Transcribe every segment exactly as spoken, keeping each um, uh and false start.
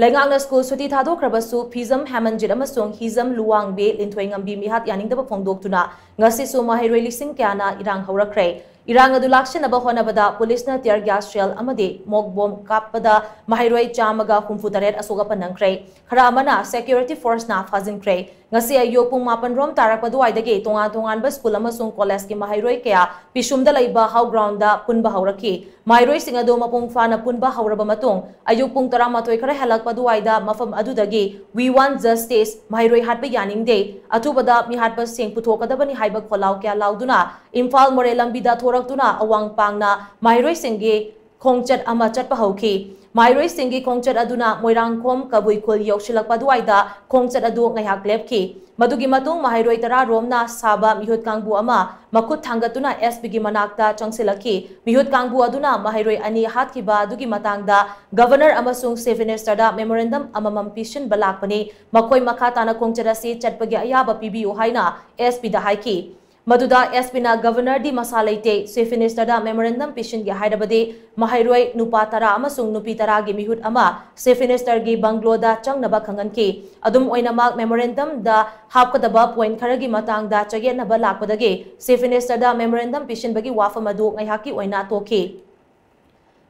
ꯂꯩꯉꯥꯛꯅ ꯁ꯭ꯀꯨꯜ ꯁꯨꯇꯤ ꯊꯥꯗꯣꯛꯈ꯭ꯔꯕꯁꯨ ꯐꯤꯖꯝ ꯍꯦꯃꯟꯖꯤꯠ ꯑꯃꯁꯨꯡ ꯍꯤꯖꯝ ꯂꯨꯋꯥꯡꯕꯤ ꯂꯤꯟꯊꯣꯏꯉꯝꯕꯤ ꯃꯤꯍꯥꯠ ꯌꯥꯅꯤꯡꯗꯕ ꯐꯣꯡꯗꯣꯛꯇꯨꯅ ꯉꯁꯤꯁꯨ ꯃꯍꯩꯔꯣꯏ ꯂꯤꯁꯤꯡ ꯀꯌꯥꯅ ꯏꯔꯥꯡ ꯍꯧꯔꯛꯈ꯭ꯔꯦ꯫ ꯏꯔꯥꯡ ꯑꯗꯨ ꯂꯥꯛꯁꯤꯟꯅꯕ ꯍꯣꯠꯅꯕꯗ ꯄꯨꯂꯤꯁꯅ tear gas shell ꯑꯃꯗꯤ ꯃꯣꯛ ꯕꯣꯝ ꯀꯥꯞꯄꯗ ꯃꯍꯩꯔꯣꯏ ꯆꯥꯝꯃꯒ ꯍꯨꯝꯐꯨ ꯇꯔꯦꯠ ꯑꯁꯣꯛ ꯑꯄꯟ ꯅꯪꯈ꯭ꯔꯦ꯫ ꯈꯔ ꯑꯃꯅ security forceꯅ ꯐꯥꯖꯤꯟꯈ꯭ꯔꯦ꯫ ꯉꯁꯤ ꯑꯌꯨꯛ ꯄꯨꯡ ꯃꯥꯄꯟ ꯔꯣꯝ ꯇꯥꯔꯛꯄ ꯑꯗꯨꯋꯥꯏꯗꯒꯤ ꯇꯣꯉꯥꯟ ꯇꯣꯉꯥꯟꯕ ꯁ꯭ꯀꯨꯜ ꯑꯃꯁꯨꯡ ꯀꯣꯂꯦꯖꯀꯤ ꯃꯍꯩꯔꯣꯏ ꯀꯌꯥ ꯄꯤꯁꯨꯝꯗ ꯂꯩꯕ ꯍꯥꯎ ꯒ꯭ꯔꯥꯎꯟꯗ ꯄꯨꯟꯕ ꯍꯧꯔꯛꯈꯤ꯫ ꯃꯍꯩꯔꯣꯏꯁꯤꯡ ꯑꯗꯨ ꯃꯄꯨꯡ ꯐꯥꯅ ꯄꯨꯟꯕ ꯍꯧꯔꯕ ꯃꯇꯨꯡ, ꯑꯌꯨꯛ ꯄꯨꯡ ꯇꯔꯥꯃꯥꯊꯣꯏ ꯈꯔ ꯍꯦꯜꯂꯛꯄ ꯑꯗꯨꯋꯥꯏꯗ ꯃꯐꯝ ꯑꯗꯨꯗꯒꯤ "We want justice, ꯃꯍꯩꯔꯣꯏ ꯍꯥꯠꯄ ꯌꯥꯅꯤꯡꯗꯦ, ꯑꯊꯨꯕꯗ ꯃꯤꯍꯥꯠꯄꯁꯤꯡ ꯄꯨꯊꯣꯛꯀꯗꯕꯅꯤ" ꯍꯥꯏꯕ ꯈꯣꯜꯂꯥꯎ ꯀꯌꯥ ꯂꯥꯎꯗꯨꯅ ꯏꯝꯐꯥꯜ ꯃꯣꯔꯦ ꯂꯝꯕꯤꯗ ꯊꯣꯔꯛꯇꯨꯅ ꯑꯋꯥꯡ ꯄꯥꯡꯅ ꯃꯍꯩꯔꯣꯏꯁꯤꯡꯒꯤ ꯈꯣꯡꯆꯠ ꯑꯃ ꯆꯠꯄ ꯍꯧꯈꯤ꯫ ꯃꯍꯩꯔꯣꯏꯁꯤꯡꯒꯤ ꯈꯣꯡꯆꯠ ꯑꯗꯨꯅ ꯃꯣꯏꯔꯥꯡꯈꯣꯝ ꯀꯕꯨꯏ ꯈꯨꯜ ꯌꯧꯁꯤꯜꯂꯛꯄ ꯑꯗꯨꯋꯥꯏꯗ ꯈꯣꯡꯆꯠ ꯑꯗꯨ ꯉꯥꯏꯍꯥꯛ ꯂꯦꯞꯈꯤ꯫ ꯃꯗꯨꯒꯤ ꯃꯇꯨꯡ ꯃꯍꯩꯔꯣꯏ ꯇꯔꯥ ꯔꯣꯝꯅ ꯁꯥꯕ ꯃꯤꯍꯨꯠ ꯀꯥꯡꯕꯨ ꯑꯃ ꯃꯈꯨꯠ ꯊꯥꯡꯒꯠꯇꯨꯅ ꯑꯦꯁ ꯄꯤꯒꯤ ꯃꯅꯥꯛꯇ ꯆꯪꯁꯤꯜꯂꯛꯈꯤ꯫ ꯃꯤꯍꯨꯠ ꯀꯥꯡꯕꯨ ꯑꯗꯨꯅ ꯃꯍꯩꯔꯣꯏ ꯑꯅꯤ ꯍꯥꯠꯈꯤꯕ ꯑꯗꯨꯒꯤ ꯃꯇꯥꯡꯗ ꯒꯚꯔꯅꯔ ꯑꯃꯁꯨꯡ ꯆꯤꯐ ꯃꯤꯅꯤꯁꯇꯔꯗ ꯃꯦꯃꯣꯔꯦꯟꯗꯝ ꯑꯃꯃꯝ ꯄꯤꯁꯤꯟꯕ ꯂꯥꯛꯄꯅꯤ꯫ ꯃꯈꯣꯏ ꯃꯈꯥ ꯇꯥꯅ ꯈꯣꯡꯆꯠ ꯑꯁꯤ ꯆꯠꯄꯒꯤ ꯑꯌꯥꯕ ꯄꯤꯕꯤꯌꯨ ꯍꯥꯏꯅ ꯑꯦꯁ ꯄꯤꯗ ꯍꯥꯏꯈꯤ꯫ ꯃꯗꯨꯗ ꯑꯦꯁ ꯄꯤꯅ ꯒꯚꯔꯅꯔꯗꯤ ꯃꯁꯥ ꯂꯩꯇꯦ, ꯆꯤꯐ ꯃꯤꯅꯤꯁꯇꯔꯗ ꯃꯦꯃꯣꯔꯦꯟꯗꯝ ꯄꯤꯁꯤꯟꯒꯦ ꯍꯥꯏꯔꯕꯗꯤ ꯃꯍꯩꯔꯣꯏ ꯅꯨꯄꯥ ꯇꯔꯥ ꯑꯃꯁꯨꯡ ꯅꯨꯄꯤ ꯇꯔꯥꯒꯤ ꯃꯤꯍꯨꯠ ꯑꯃ ꯆꯤꯐ ꯃꯤꯅꯤꯁꯇꯔꯒꯤ ꯕꯪꯒ꯭ꯂꯣꯗ ꯆꯪꯅꯕ ꯈꯪꯍꯟꯈꯤ꯫ ꯑꯗꯨꯝ ꯑꯣꯏꯅꯃꯛ, ꯃꯦꯃꯣꯔꯦꯟꯗꯝꯗ ꯍꯥꯞꯀꯗꯕ ꯄꯣꯏꯟꯠ ꯈꯔꯒꯤ ꯃꯇꯥꯡꯗ ꯆꯌꯦꯠꯅꯕ ꯂꯥꯛꯄꯗꯒꯤ ꯆꯤꯐ ꯃꯤꯅꯤꯁꯇꯔꯗ ꯃꯦꯃꯣꯔꯦꯟꯗꯝ ꯄꯤꯁꯤꯟꯕꯒꯤ ꯋꯥꯐꯝ ꯑꯗꯨ ꯉꯥꯏꯍꯥꯛꯀꯤ ꯑꯣꯏꯅ ꯇꯣꯛꯈꯤ꯫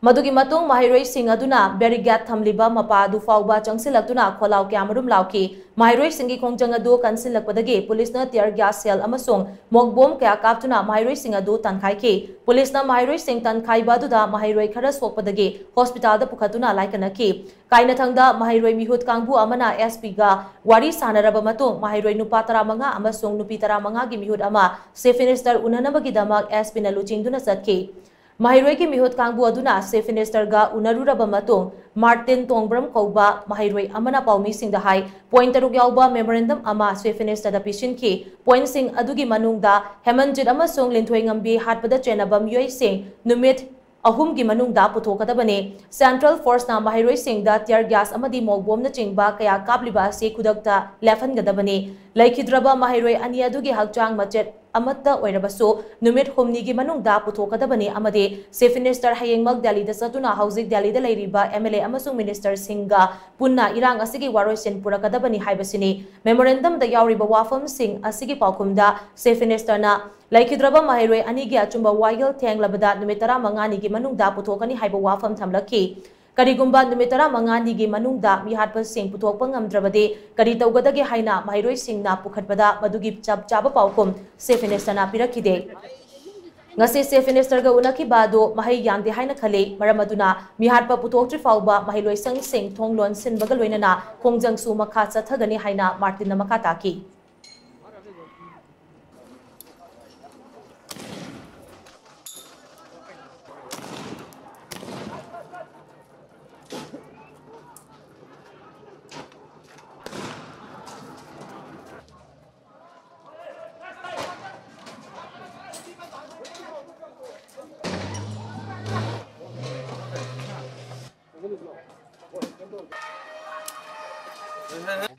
ꯃꯗꯨꯒꯤ ꯃꯇꯨꯡ ꯃꯍꯩꯔꯣꯏꯁꯤꯡ ꯑꯗꯨꯅ ꯕꯦꯔꯤꯒꯦꯠ ꯊꯝꯂꯤꯕ ꯃꯄꯥ ꯑꯗꯨ ꯐꯥꯎꯕ ꯆꯪꯁꯤꯜꯂꯛꯇꯨꯅ ꯈꯣꯜꯂꯥꯎ ꯀꯌꯥꯃꯔꯨꯝ ꯂꯥꯎꯈꯤ꯫ ꯃꯍꯩꯔꯣꯏꯁꯤꯡꯒꯤ ꯈꯣꯡꯖꯪ ꯑꯗꯨ ꯀꯟꯁꯤꯜꯂꯛꯄꯗꯒꯤ ꯄꯨꯂꯤꯁꯅ tear gas shell ꯑꯃꯁꯨꯡ ꯃꯣꯛ ꯕꯣꯝ ꯀꯌꯥ ꯀꯥꯞꯇꯨꯅ ꯃꯍꯩꯔꯣꯏꯁꯤꯡ ꯑꯗꯨ ꯇꯥꯟꯈꯥꯏꯈꯤ꯫ ꯄꯨꯂꯤꯁꯅ ꯃꯍꯩꯔꯣꯏꯁꯤꯡ ꯇꯥꯟꯈꯥꯏꯕ ꯑꯗꯨꯗ ꯃꯍꯩꯔꯣꯏ ꯈꯔ ꯁꯣꯛꯄꯗꯒꯤ ꯍꯣꯁꯄꯤꯇꯥꯜꯗ ꯄꯨꯈꯠꯇꯨꯅ ꯂꯥꯏꯀꯠꯅꯈꯤ꯫ ꯀꯥꯏꯅꯊꯪꯗ ꯃꯍꯩꯔꯣꯏ ꯃꯤꯍꯨꯠ ꯀꯥꯡꯕꯨ ꯑꯃꯅ ꯑꯦꯁ ꯄꯤꯒ ꯋꯥꯔꯤ ꯁꯥꯟꯅꯔꯕ ꯃꯇꯨꯡ ꯃꯍꯩꯔꯣꯏ ꯅꯨꯄꯥ ꯇꯔꯥꯃꯉꯥ ꯑꯃꯁꯨꯡ ꯅꯨꯄꯤ ꯇꯔꯥꯃꯉꯥꯒꯤ ꯃꯤꯍꯨꯠ ꯑꯃ ꯆꯤꯐ ꯃꯤꯅꯤꯁꯇꯔ ꯎꯅꯅꯕꯒꯤꯗꯃꯛ ꯑꯦꯁ ꯄꯤꯅ ꯂꯨꯆꯤꯡꯗꯨꯅ ꯆꯠꯈꯤ꯫ ꯃꯍꯩꯔꯣꯏꯒꯤ ꯃꯤꯍꯨꯠ ꯀꯥꯡꯕꯨ ꯑꯗꯨꯅ ꯆꯤꯐ ꯃꯤꯅꯤꯁꯇꯔꯒ ꯎꯅꯔꯨꯔꯕ ꯃꯇꯨꯡ, ꯃꯥꯔꯇꯤꯟ ꯇꯣꯡꯕ꯭ꯔꯝ ꯀꯧꯕ ꯃꯍꯩꯔꯣꯏ ꯑꯃꯅ ꯄꯥꯎꯃꯤꯁꯤꯡꯗ ꯍꯥꯏ, ꯄꯣꯏꯟꯠ ꯇꯔꯨꯛ ꯌꯥꯎꯕ ꯃꯦꯃꯣꯔꯦꯟꯗꯝ ꯑꯃ ꯆꯤꯐ ꯃꯤꯅꯤꯁꯇꯔꯗ ꯄꯤꯁꯤꯟꯈꯤ꯫ ꯄꯣꯏꯟꯠꯁꯤꯡ ꯑꯗꯨꯒꯤ ꯃꯅꯨꯡꯗ ꯍꯦꯃꯟꯖꯤꯠ ꯑꯃꯁꯨꯡ ꯂꯤꯟꯊꯣꯏꯉꯝꯕꯤ ꯍꯥꯠꯄꯗ ꯆꯦꯟꯅꯕ ꯃꯤꯑꯣꯏꯁꯤꯡ ꯅꯨꯃꯤꯠ ꯑꯍꯨꯝꯒꯤ ꯃꯅꯨꯡꯗ ꯄꯨꯊꯣꯛꯀꯗꯕꯅꯤ꯫ ꯁꯦꯟꯇ꯭ꯔꯦꯜ ꯐꯣꯔꯁꯅ ꯃꯍꯩꯔꯣꯏꯁꯤꯡꯗ tear gas ꯑꯃꯗꯤ ꯃꯣꯛ ꯕꯣꯝꯅꯆꯤꯡꯕ ꯀꯌꯥ ꯀꯥꯞꯂꯤꯕ ꯑꯁꯤ ꯈꯨꯗꯛꯇ ꯂꯦꯞꯍꯟꯒꯗꯕꯅꯤ꯫ ꯂꯩꯈꯤꯗ꯭ꯔꯕ ꯃꯍꯩꯔꯣꯏ ꯑꯅꯤ ꯑꯗꯨꯒꯤ ꯍꯛꯆꯥꯡ ꯃꯆꯦꯠ ꯑꯃꯠꯇ ꯑꯣꯏꯔꯕꯁꯨ ꯅꯨꯃꯤꯠ ꯍꯨꯝꯅꯤꯒꯤ ꯃꯅꯨꯡꯗ ꯄꯨꯊꯣꯛꯀꯗꯕꯅꯤ ꯑꯃꯗꯤ Chief Minister ꯍꯌꯦꯡꯃꯛ ꯗꯦꯜꯂꯤꯗ ꯆꯠꯇꯨꯅ ꯍꯧꯖꯤꯛ ꯗꯦꯜꯂꯤꯗ ꯂꯩꯔꯤꯕ M L A ꯑꯃꯁꯨꯡ Minister ꯁꯤꯡꯒ ꯄꯨꯟꯅ ꯏꯔꯥꯡ ꯑꯁꯤꯒꯤ ꯋꯥꯔꯣꯏꯁꯤꯟ ꯄꯨꯔꯛꯀꯗꯕꯅꯤ ꯍꯥꯏꯕꯁꯤꯅꯤ꯫ Memorandum ꯗ ꯌꯥꯎꯔꯤꯕ ꯋꯥꯐꯝꯁꯤꯡ ꯑꯁꯤꯒꯤ ꯄꯥꯎꯈꯨꯝꯗ Chief Minister ꯅ ꯂꯩꯈꯤꯗ꯭ꯔꯕ ꯃꯍꯩꯔꯣꯏ ꯑꯅꯤꯒꯤ ꯑꯆꯨꯝꯕ ꯋꯥꯌꯦꯜ ꯊꯦꯡꯂꯕꯗ ꯅꯨꯃꯤꯠ ꯇꯔꯥꯃꯉꯥꯅꯤꯒꯤ ꯃꯅꯨꯡꯗ ꯄꯨꯊꯣꯛꯀꯅꯤ ꯍꯥꯏꯕ ꯋꯥꯐꯝ ꯊꯝꯂꯛꯈꯤ꯫ ꯀꯔꯤꯒꯨꯝꯕ ꯅꯨꯃꯤꯠ ꯇꯔꯥꯃꯉꯥꯅꯤꯒꯤ ꯃꯅꯨꯡꯗ ꯃꯤꯍꯥꯠꯄꯁꯤꯡ ꯄꯨꯊꯣꯛꯄ ꯉꯝꯗ꯭ꯔꯕꯗꯤ ꯀꯔꯤ ꯇꯧꯒꯗꯒꯦ ꯍꯥꯏꯅ ꯃꯍꯩꯔꯣꯏꯁꯤꯡꯅ ꯄꯨꯈꯠꯄꯗ ꯃꯗꯨꯒꯤ ꯆꯞ ꯆꯥꯕ ꯄꯥꯎꯈꯨꯝ Chief Minister ꯅ ꯄꯤꯔꯛꯈꯤꯗꯦ꯫ ꯉꯁꯤ Chief Minister ꯒ ꯎꯅꯈꯤꯕ ꯑꯗꯨ ꯃꯍꯩ ꯌꯥꯟꯗꯦ ꯍꯥꯏꯅ ꯈꯜꯂꯤ꯫ ꯃꯔꯝ ꯑꯗꯨꯅ ꯃꯤꯍꯥꯠꯄ ꯄꯨꯊꯣꯛꯇ꯭ꯔꯤ ꯐꯥꯎꯕ ꯃꯍꯩꯂꯣꯏꯁꯪꯁꯤꯡ ꯊꯣꯡ ꯂꯣꯟꯁꯤꯟꯕꯒ ꯂꯣꯏꯅꯅ ꯈꯣꯡꯖꯪꯁꯨ ꯃꯈꯥ ꯆꯠꯊꯒꯅꯤ ꯍꯥꯏꯅ Martin ꯅ ꯃꯈꯥ ꯇꯥꯈꯤ꯫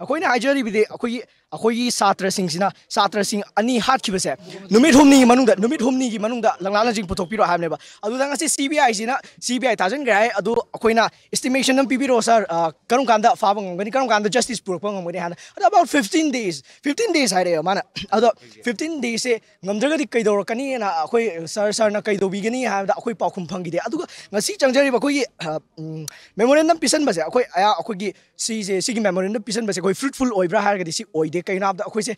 ꯑꯩꯈꯣꯏꯅ ꯍꯥꯏꯖꯔꯤꯕꯗꯤ ꯑꯩꯈꯣꯏꯒꯤ ꯑꯩꯈꯣꯏꯒꯤ ꯁꯥꯇ꯭ꯔꯁꯤꯡꯁꯤꯅ ꯁꯥꯇ꯭ꯔꯁꯤꯡ ꯑꯅꯤ ꯍꯥꯠꯈꯤꯕꯁꯦ ꯅꯨꯃꯤꯠ ꯍꯨꯝꯅꯤꯒꯤ ꯃꯅꯨꯡꯗ ꯅꯨꯃꯤꯠ ꯍꯨꯝꯅꯤꯒꯤ ꯃꯅꯨꯡꯗ ꯂꯪꯂꯥ ꯂꯪꯖꯤꯡ ꯄꯨꯊꯣꯛꯄꯤꯔꯣ ꯍꯥꯏꯕꯅꯦꯕ꯫ ꯑꯗꯨꯗ ꯉꯁꯤ C B I ꯁꯤꯅ C B I ꯊꯥꯖꯤꯟꯈ꯭ꯔꯦ ꯍꯥꯏ꯫ ꯑꯗꯨ ꯑꯩꯈꯣꯏꯅ estimation ꯑꯃ ꯄꯤꯕꯤꯔꯛꯑꯣ sir, ꯑ, ꯀꯔꯝ ꯀꯥꯟꯗ ꯐꯥꯕ ꯉꯝꯒꯅꯤ, ꯀꯔꯝ ꯀꯥꯟꯗ justice ꯄꯨꯔꯛꯄ ꯉꯝꯒꯅꯤ ꯍꯥꯏꯅ꯫ ꯑꯗꯣ about fifteen days, fifteen days ꯍꯥꯏꯔꯛꯑꯦꯕ ꯃꯥꯅ꯫ ꯑꯗꯣ fifteen days ꯁꯦ ꯉꯝꯗ꯭ꯔꯒꯗꯤ ꯀꯩꯗꯧꯔꯛꯀꯅꯤꯅ ꯑꯩꯈꯣꯏ sir, sir ꯅ ꯀꯩꯗꯧꯕꯤꯒꯅꯤ ꯍꯥꯏꯕꯗ ꯑꯩꯈꯣꯏ ꯄꯥꯎꯈꯨꯝ ꯐꯪꯈꯤꯗꯦ꯫ ꯑꯗꯨꯒ ꯉꯁꯤ ꯆꯪꯖꯔꯤꯕ ꯑꯩꯈꯣꯏꯒꯤ, ꯑ, ꯎꯝ, memorandum ꯄꯤꯁꯟꯕꯁꯦ ꯑꯩꯈꯣꯏ ꯑꯌꯥ-, ꯑꯩꯈꯣꯏꯒꯤ ꯁꯤꯁꯦ, ꯁꯤꯒꯤ memorandum ꯄꯤꯁꯟꯕꯁꯦ ꯑꯩꯈꯣꯏ fruitful ꯑꯣꯏꯕ꯭ꯔꯥ ꯍꯥꯏꯔꯒꯗꯤ ꯁꯤ ꯑꯣꯏꯗꯦ꯫ ꯀꯩꯒꯤꯅꯣ ꯍꯥꯏꯕꯗ ꯑꯩꯈꯣꯏꯁꯦ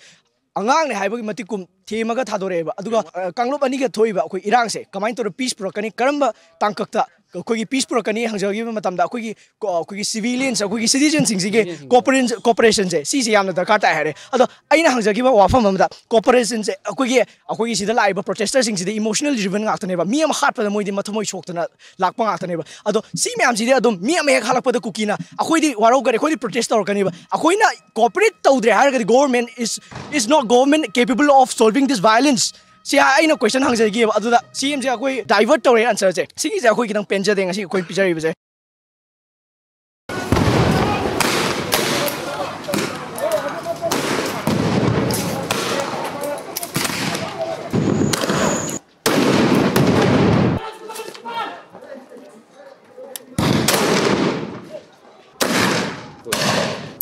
ꯑꯉꯥꯡꯅꯦ ꯍꯥꯏꯕꯒꯤ ꯃꯇꯤꯛ ꯀꯨꯝ ꯊꯦꯝꯃꯒ ꯊꯥꯗꯣꯔꯛꯑꯦꯕ꯫ ꯑꯗꯨꯒ, ꯑ, ꯀꯥꯡꯂꯨꯞ ꯑꯅꯤꯒ ꯊꯣꯛꯏꯕ ꯑꯩꯈꯣꯏ ꯏꯔꯥꯡꯁꯦ ꯀꯃꯥꯏꯅ ꯇꯧꯔ peace ꯄꯨꯔꯛꯀꯅꯤ, ꯀꯔꯝꯕ ꯇꯥꯡꯀꯛꯇ ꯑꯩꯈꯣꯏꯒꯤ peace ꯄꯨꯔꯛꯀꯅꯤ ꯍꯪꯖꯈꯤꯕ ꯃꯇꯝꯗ ꯑꯩꯈꯣꯏꯒꯤ ꯀꯣ-, ꯑꯩꯈꯣꯏꯒꯤ civilians, ꯑꯩꯈꯣꯏꯒꯤ citizen ꯁꯤꯡꯁꯤꯒꯤ cooperation, cooperation ꯁꯦ ꯁꯤꯁꯦ ꯌꯥꯝꯅ ꯗꯔꯀꯥꯔ ꯇꯥꯏ ꯍꯥꯏꯔꯦ꯫ ꯑꯗꯣ ꯑꯩꯅ ꯍꯪꯖꯈꯤꯕ ꯋꯥꯐꯝ ꯑꯃꯗ cooperation ꯁꯦ ꯑꯩꯈꯣꯏꯒꯤ, ꯑꯩꯈꯣꯏꯒꯤ ꯁꯤꯗ ꯂꯥꯛꯏꯕ protester ꯁꯤꯡꯁꯤꯗꯤ emotional driven ꯉꯥꯛꯇꯅꯦꯕ꯫ ꯃꯤ ꯑꯃ ꯍꯥꯠꯄꯗ ꯃꯣꯏꯗꯤ ꯃꯊꯃꯣꯏ ꯁꯣꯛꯇꯅ ꯂꯥꯛꯄ ꯉꯥꯛꯇꯅꯦꯕ꯫ ꯑꯗꯣ ꯁꯤ ꯃꯌꯥꯝꯁꯤꯗꯤ ꯑꯗꯨꯝ ꯃꯤ ꯑꯃ ꯍꯦꯛ ꯍꯥꯠꯂꯛꯄꯗ ꯀꯨꯀꯤꯅ ꯑꯩꯈꯣꯏꯗꯤ ꯋꯥꯔꯧꯒꯅꯤ, ꯑꯩꯈꯣꯏꯗꯤ protest ꯇꯧꯔꯛꯀꯅꯦꯕ꯫ ꯑꯩꯈꯣꯏꯅ cooperate ꯇꯧꯗ꯭ꯔꯦ ꯍꯥꯏꯔꯒꯗꯤ government is, is not government capable of solving this violence꯫ ꯁꯤ ꯑꯩꯅ question ꯍꯪꯖꯒꯦꯕ꯫ ꯑꯗꯨꯗ C M ꯁꯦ ꯑꯩꯈꯣꯏ divert ꯇꯧꯔꯦ answer ꯁꯦ꯫ ꯁꯤꯒꯤꯁꯦ ꯑꯩꯈꯣꯏ ꯈꯤꯇꯪ ꯄꯦꯟꯖꯗꯦ ꯉꯁꯤ ꯑꯩꯈꯣꯏ ꯄꯤꯖꯔꯤꯕꯁꯦ꯫ ꯍꯣꯏ꯫